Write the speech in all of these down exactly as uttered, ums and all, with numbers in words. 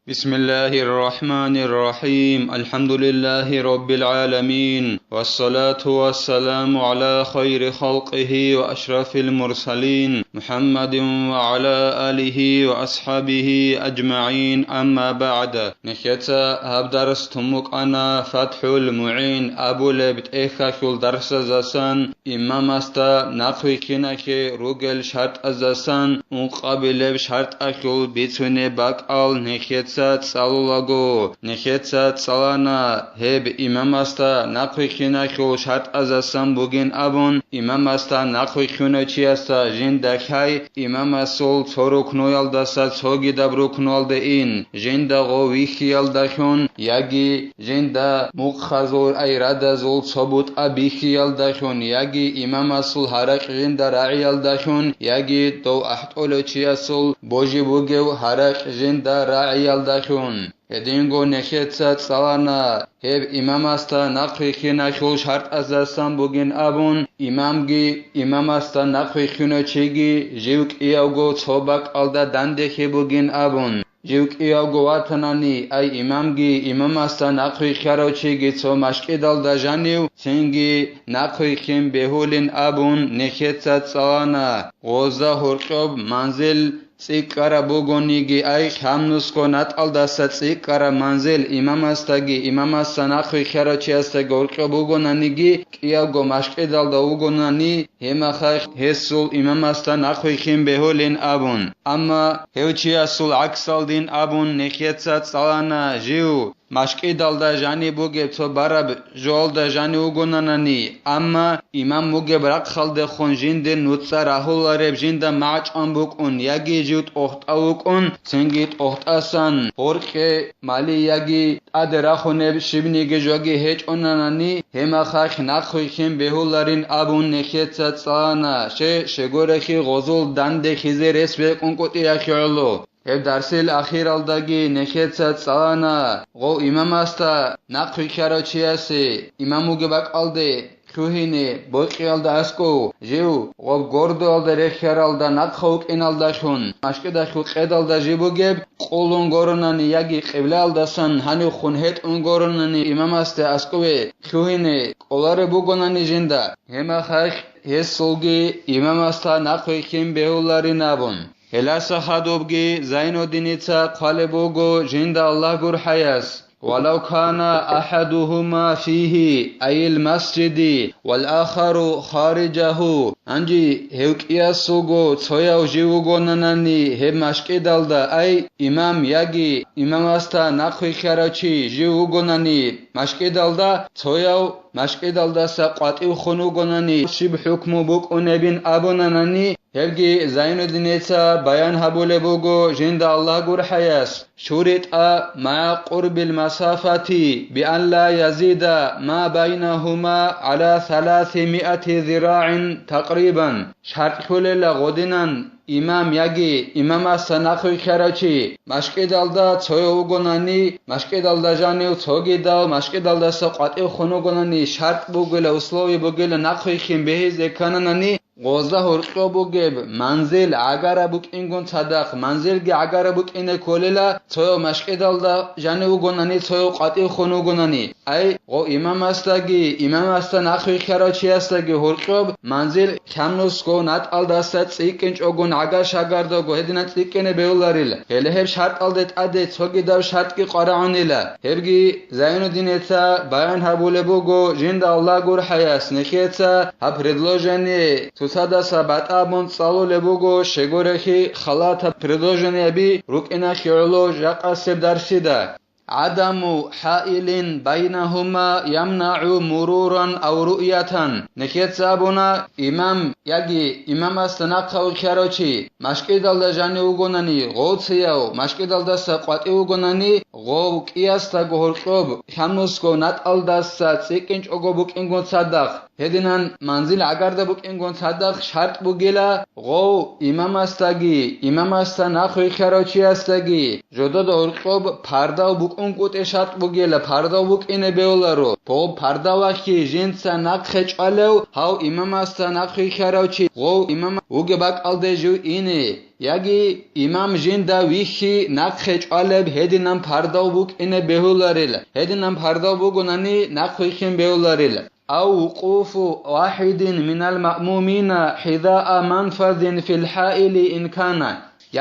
بسم الله الرحمن الرحيم. الحمد لله رب العالمين. والصلاة والسلام على خير خلقه وأشرف المرسلين محمد وعلى آله وأصحابه أجمعين. أما بعد. Нехеца гьаб дарс тумукъана ФатхӀул МугӀин абулеб тӀехьалъул дарсазасан, имамасда нахъвихьиналъе ругел шартӀазасан ункъабилеб шартӀалъул бицунеб бакӀал нехеца цӀалулаго, нехеца цӀалана гьеб имамасда нахъвихьиналъул шартӀазасан бугин абун, имамасда нахъвихьунав чиясда жинда лъай, имамасул цо рукнуялдаса цогидаб рукнуялде ин, жинда гъов вихьиялдалъун яги жинда мухъазул айрадазул цо бутӀа бихьиялдалъун яги имамасул гьаракь жинда рагӀиялдалъун яги дов ахӀтӀолев чиясул божи бугев гьаракь жинда рагӀиялдалъун. Гьединго нехеца цӀалана гьеб имамасда нахъвихьиналъул шартӀаздасан бугин абун, имамги имамасда нахъвихьунав чиги жив кӀиявго цо бакӀалда дандехьи бугин абун. Жив кӀиявго ватанани, ай имамги имамасда нахъвихьарав чиги цо машкӀидалда жанив, цинги нахъвихьин бегьулин абун, нехеца цӀалана, гъоза гьоркьоб манзил цӀикӀкӀараб бугониги, ай хӀамнусго натӀалдаса цӀикӀкӀараб манзил имамасдаги имамасда нахъвихьарав чиясдаги гьоркьоб бугонаниги, кӀиявго машкӀидалда вугонани, гьемахъа гьесул имамасда нахъвихьин бегьулин абун. Амма гьев чиясул гӀаксалдин абун нехеца цӀалана жив, машкӀидалда жаниб бугеб цо бараб жоялда жанив вугонанани, амма имам вугеб рахъалдехун жинде нуцӀа рагьулареб жинда мачӀан букӀун яги жив тӀохтӀав вукӀун, цинги тӀохтӀасан гьоркье мали яги тӀаде рахунеб щибниги жоги гьечӀонанани, гьемахъа нахъвихьин бегьуларин абун нехеца цӀалана, ще щегорехи гъозул дандехьизе рес бекӀун къутӀиялъе гӀоло. Гьеб дарсил ахиралдаги нехеца цӀалана, гъов имамасда нахъвихьарав чиясе, имам вугеб бакӀалде, лъугьине, бокьиялда аскӀов, жив гъоб гордоялда рехьаралда нахъа вукӀиналдалъун, машкӀидалъул къедалда жиб бугеб, къулун горонани яги къиблаялдасан гьанивхун гьетӀун горонани имамасде аскӀове лъугьине кӀолареб бугонани жинда, гьемахъа гьесулги имамасда нахъвихьин бегьуларин абун. Гьеласа хадубги Зайнуддиница хъвалеб буго жинда Аллагь гурхӀаяс: «Валав кана ахӀадухума фигьи, айил масжиди, вал ахару хариджагьу». Гьанже гьев кӀиясулго цояв жив вугонанани гьеб машкӀидалда, ай имам яги имамасда нахъвихьарав чи жив вугонани машкӀидалда, цояв машкӀидалдаса къватӀив хун вугонани, щиб хӀукму букӀунебин абунанани, гьебги Зайнуддиница баян гьабулеб буго жинда Аллагь гурхӀаяс: «ШуритӀа магӀа къурбил масафати биан ла язида ма байнагьума гӀала саласимиати зирагӀин такърибан». ШартӀлъулела гъодинан имам яги имамасда нахъвихьарав чи машкӀидалда цояв вугонани, машкӀидалда жанив цогидав, машкӀидалдаса къватӀив хун вугонани, шартӀ бугила, условие бугила, нахъвихьин бегьизе ккананани, гъоза гьоркьоб бугеб манзил гӀагараб букӀингун цадахъ, манзилги гӀагараб букӀине кколела, цояв машкӀидалда жанив вугонани, цояв къватӀив хун вугонани. Ай, гъо имамасдаги, имамасда нахъвихьарав чиясдаги гьоркьоб манзил хӀамнусго натӀалдаса цӀикӀкӀинчӀогун гӀагар-шагардаго гьединан цӀикӀкӀине бегьуларила. Гьеле гьеб шартӀалде тӀаде цогидаб шартӀги къварагӀунила. Гьебги Зайнуддиница баян гьабулеб буго жинда Аллагь гурхӀаяс, нехеца гьаб предложение цоцадаса батӀа абун цӀалулеб буго, щегорехи халатаб предложениеби рукӀиналъе гӀоло жакъасеб дарсида. «ГӀадаму хӀаилин байнагьума ямнагӀу муруран ав руъятан». Нехеца абуна, имам яги имамасда нахъа вихьарав чи машкӀидалда жанив вугонани, гъовцияв машкӀидалдаса къватӀив вугонани, гъов кӀиясдаго гьоркьоб хӀамусго натӀалдаса цӀикӀкӀинчӀого букӀингун цадахъ, Гьединан манзил гӀагарда букӀингун цадахъ шартӀ бугила, гъов имамасдаги, имамасда нахъ вихьарав чиясдаги жодада гьоркьоб пардав букӀун кӀутӀи шартӀ бугила, пардав букӀине бегьуларо. Гъоб пардавахъе жинца нахъе чӀвалев, гьав имамасда нахъ вихьарав чи гъов имам вугеб бакӀалде жив ине, яги имам жинда вихьи нахъе чӀвалеб гьединан пардав букӀине бегьуларила, гьединан пардав бугонани нахъ вихьин бегьуларила. Ав вукъуфу вахидин минал маъмумина хӀизаа манфазин фил хӀаили ин кана.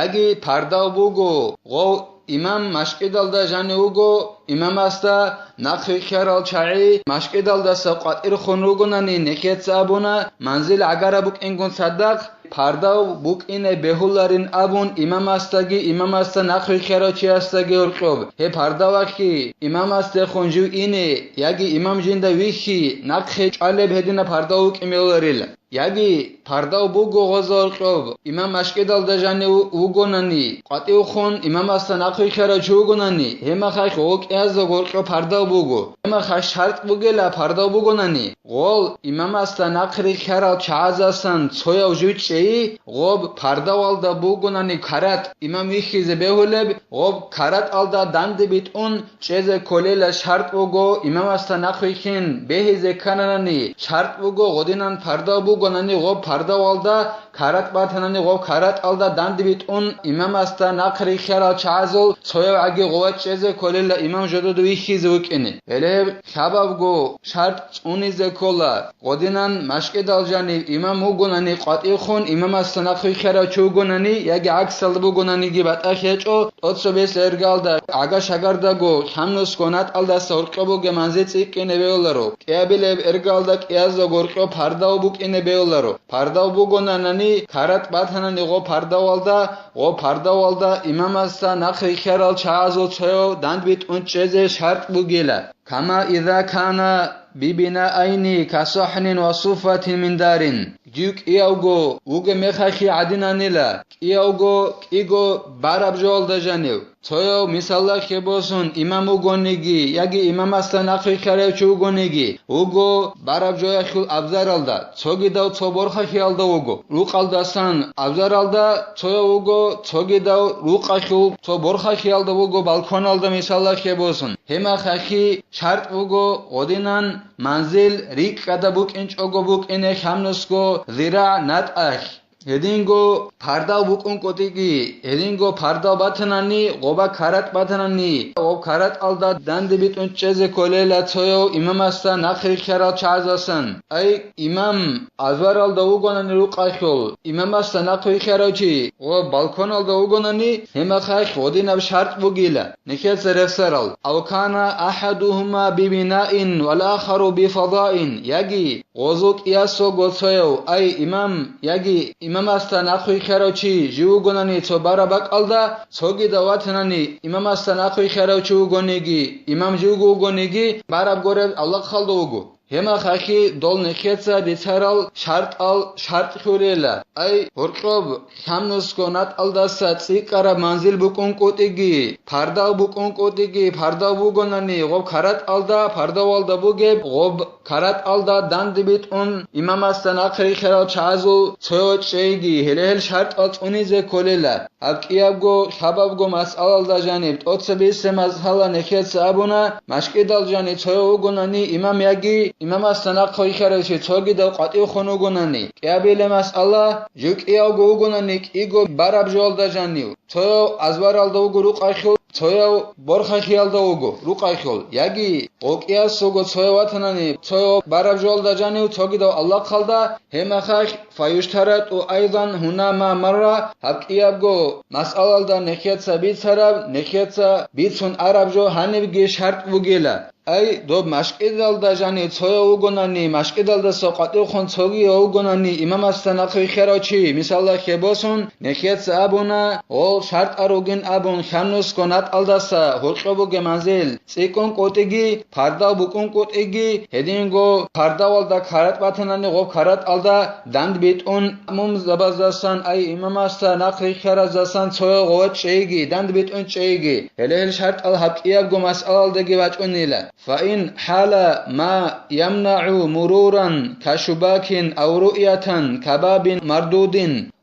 Яги пардав буго, гъов имам машкӀидалда жанив вуго, имамасда нахъ вихьарал чагӀи машкӀидалдаса къватӀирхун ругонани, нехеца абуна, манзил гӀагараб букӀингун цадахъ пардав букӀине бегьуларин абун имамасдаги, имамасда нахъ вихьарав чиясдаги гьоркьоб. Гьеб пардавахъе имамасдехун жив ине, яги имам жинда вихьи нахъе чӀвалеб гьедина пардав букӀин бегьуларила. Яги пардав буго гъоза гьоркьоб, имам машкӀидалда жанив вугонани, къватӀивхун имамасда нахъ вихьарав чи вугонани, гьемахъахь гъо кӀиязда гьоркьоб пардав буго. Гьемахъахь шартӀ бугела пардав бугонани, гъол имамасда нахъ рихьарал чагӀазасан цояв жив чӀейи, гъоб пардавалда бугонани карат имам вихьизе бегьулеб, гъоб караталда данде битӀун чӀезе кколела шартӀ буго, имамасда нахъ вихьин бегьизе ккананани шартӀ буго, гъодинан пардав бугонани гъоб пардавалда карат батанани гъоб караталда данде битӀун имамасда нахъ рихьарал чагӀазул цояв гӀаги гъова чӀезе кколела имам жодада вихьизе вукӀине. Гьеле гьеб лъабабго шартӀ цӀунизе ккола, гъодинан машкӀидал жанив имам вугонани къватӀивхун имамасда нахъ вихьарав чи вугонани яги гӀаксалда бугонаниги батӀа гьечӀо, тӀоцебесеб иргалда гӀага-шагардаго лъабнусго натӀалдаса гьоркьоб бугеб манзил цӀикӀкӀине бегьуларо, кӀиабилеб иргалда кӀиязда гьоркьоб пардав букӀине бегьуларо. Пардав бугонанани карат батанани гъо пардавалда, гъо пардавалда имамасда нахъ рихьарал чагӀазул цояв данде битӀун чӀезе шартӀ бугила. Кама иза кана бибинаайни касахӀнин ва суффатин мин дарин. Жив кӀиявго вугеб мехалъе гӀадинанила, кӀиявго кӀиго бараб жоялда жанив. Цояв, мисалалъе босун, имам вугониги яги имамасда нахъ вихьарав чи вугониги, вуго бараб жоялъул абзаралда, цогидав цо борхалъиялда вуго, рукъалдасан абзаралда цояв вуго, цогидав рукъалъул цо борхалъиялда вуго, балконалда, мисалалъе босун. Гьемахъахъе шартӀ буго гъодинан манзил рикӀкӀада букӀинчӀого букӀине лъабнусго зирагӀ натӀалъ. Гьединго пардав букӀун кӀутӀиги, гьединго пардав батанани, гъоба карат батанани, гъоб караталда данде битӀун чӀезе кколела цояв имамасда нахъ рихьарал чагӀазасан. Ай, имам азбаралда вугонани рукъалъул, имамасда нахъ вихьарав чи гъо балконалда вугонани, гьемахъахъ гъодинаб шартӀ бугила, нехеца рехсарал. Ав кана ахӀадухума бибинаин вал ахару бифадаин, яги гъозул кӀиясго цояв, ай, имам, яги имамасда нахъ вихьарав чи жив вугонани цо бараб бакӀалда, цогидав ватанани имамасда нахъ вихьарав чи вугониги, имам живго вугониги, бараб гореб авлахъалда вуго. Гьемахъахъе дол нехеца бицарал шартӀал шартӀ хьурила. Ай, гьоркьоб лъабнусго натӀалдаса цӀикӀкӀараб манзил букӀун кӀутӀиги, пардав букӀун кӀутӀиги, пардав бугонани гъоб каратӀалда, пардавалда бугеб гъоб каратӀалда данде битӀун имамасда нахъ рихьарал чагӀазул цояв чӀейги, гьеле гьел шартӀал цӀунизе кколела. Гьаб кӀиябго лъабабго масъалалда жаниб тӀоцебесеб масъала нехеца абуна, машкӀидал жанив цояв вугонани имам яги имамасда нахъ вихьарав чи цогидав къватӀивхун вугонани. КӀиабилеб масъала, жив кӀиявго вугонани кӀиго бараб жоялда жанив. Цояв азбаралда вуго рукъалъул, цояв борхалъиялда вуго рукъалъул, яги гъокӀиясго цояв ватанани, цояв бараб жоялда жанив, цогидав авлахъалда, гьемахъахъ фаюштарату айдан гьуна ма марра, гьаб кӀиябго масъалалда нехеца бицараб, нехеца бицун араб жо гьанибги шартӀ бугила. Ай, доб машкӀидалда жанив цояв вугонани, машкӀидалдаса къватӀивхун цогияв вугонани имамасда нахъ вихьарав чи, мисалалъе босун, нехеца абуна, гъол шартӀал ругин абун, лъабнусго ХӀаратӀалдаса гьоркьоб бугеб манзил цӀикӀкӀун кӀутӀиги, пардав букӀун кӀутӀиги, гьединго пардавалда каратӀ батанани гъоб каратӀалда дандбитӀун маъмумзабаздасан, ай имамасда нахъ рихьаразасан цояв гъов чӀейги, дандбитӀун чӀейги, гьеле гьел шартӀал гьаб кӀиябго масъалалдаги бачӀунила. فإن حال ما يمنع مرورا كشباك أو رؤية كباب مردود،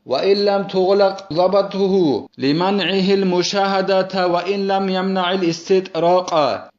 وإن لم تغلق ضبته لمنعه المشاهدة وإن لم يمنع الاستطراق.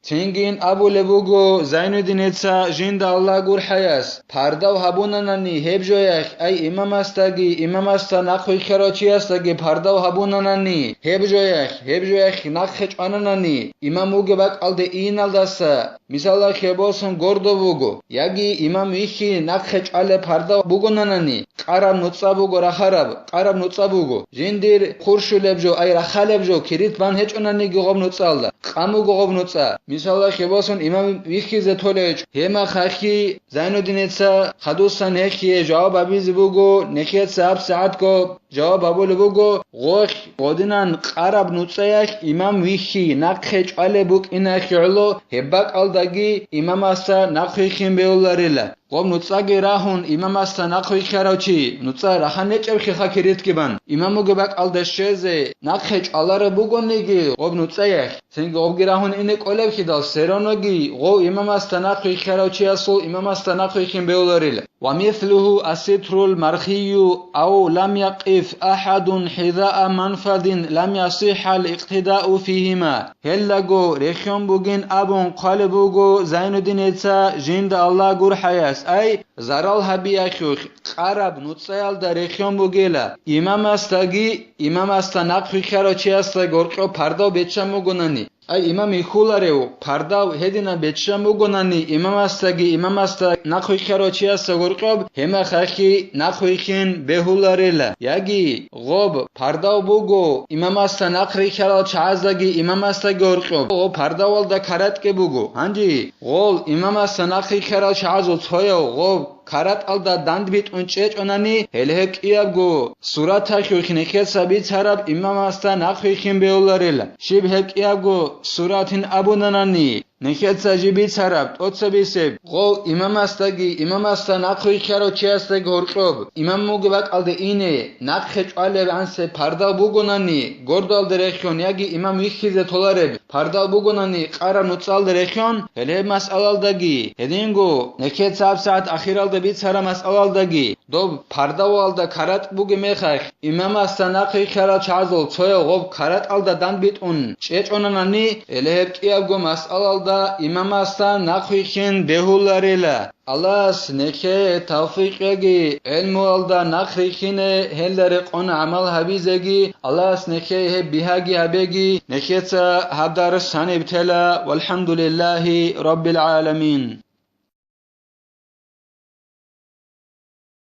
Цинги абулеб буго Зайнуддиница, жинда Аллагь гурхӀаяс, пардав гьабунанани гьеб жоялъ, ай имамасдаги, имамасда нахъ вихьарав чиясдаги пардав гьабунанани гьеб жоялъ, гьеб жоялъ нахъе чӀвананани, имам вугеб бакӀалде иналдаса, мисалалъе босун, гордо вуго, яги имам вихьи нахъе чӀвалеб пардав бугонанани, къараб нуцӀа буго рахараб, къараб нуцӀа буго. Жиндир хурщулеб жо, ай рахалеб жо, кирит бан гьечӀонаниги гъоб нуцӀалда, къан буго гъоб нуцӀа. Мисалалъе босун, имам вихьизе толевичӀ, гьемахалъги Зайнуддиница хадусан гьехие жаваб гьабизе буго, нехеца гьабсагӀатго жаваб гьабулеб буго, гъолъ гъодинан къараб нуцӀаялъ имам вихьи нахъе чӀвалеб букӀиналъе гӀоло, гьеб бакӀалдаги имамасда нахъ вихьин бегьуларила. Гъоб нуцӀаги рагьун, имамасда нахъ вихьарав чи, нуцӀа рахан гьечӀеб хиха киритги бан, имам вугеб бакӀалда щвезе нахъе чӀвалареб бугониги гъоб нуцӀаялъ, цинги гъобги рагьун ине кӀолеб хидал, сероноги гъов имамасда нахъ вихьарав чиясул имамасда нахъ вихьин бегьуларила. ومثله الستر المرخي أو لم يقف أحد حذاء منفذ لم يصح الاقتداء فيهما. Гьелдаго рехьон бугин абун хъвалеб буго Зайнуддиница, жинда Аллагь гурхӀаяс, ай зарал гьабиялъулъ къараб нуцӀаялда рехьон бугила, имамасдаги, имамасда нахъ вихьарав чиясдаги гьоркьоб пардав беччан бугонани, ай имам вихьуларев пардав гьединаб беччан бугонани, имамасдаги, имамасда нахъ вихьарав чиясда гьоркьоб гьемахалъги нахъ вихьин бегьуларила. Яги гъоб пардав буго имамасда нахъ рихьарал чагӀаздаги имамасдаги гьоркьоб, гъоб пардавалда каратӀги буго. Гьанже гъол имамасда нахъ рихьарал чагӀазул цояв гъоб каратӀалда дандбитӀун чӀечӀонани, гьеле гьеб кӀиябго сураталъулъ нехеца бицараб имамасда нахъ вихьин бегьуларила. Щиб гьеб кӀиябго суратин абунанани, нехеца жиб бицараб тӀоцебесеб гъов имамасдаги, имамасда нахъ вихьарав чиясдаги гьоркьоб, имам вугеб бакӀалде ине, нахъе чӀвалеб гӀанасеб пардав бугонани, гордалда рехьон яги имам вихьизе толареб пардав бугонани къараб нуцӀалда рехьон, гьеле гьеб масъалалдаги, гьединго нехеца гьабсагӀат ахиралда бицараб масъалалдаги, доб пардавалда каратӀ бугеб мехалъ, имамасда нахъ вихьарал чагӀазул цояв гъоб каратӀалда дандбитӀун чӀечӀонанани, гьеле гьеб кӀиябго масъалалда имамасда нахъ вихьин бегьуларила. Аллагьас нехее тавфикъ кьеги, гӀелмуялда нахъ рихьине, гьелда рекъон гӀамал гьабизеги, Аллагьас нехее гьеб бигьаги гьабеги, нехеца гьаб дарс гьаниб тела, валхӀамдулиллагьи раббил гӀаламин.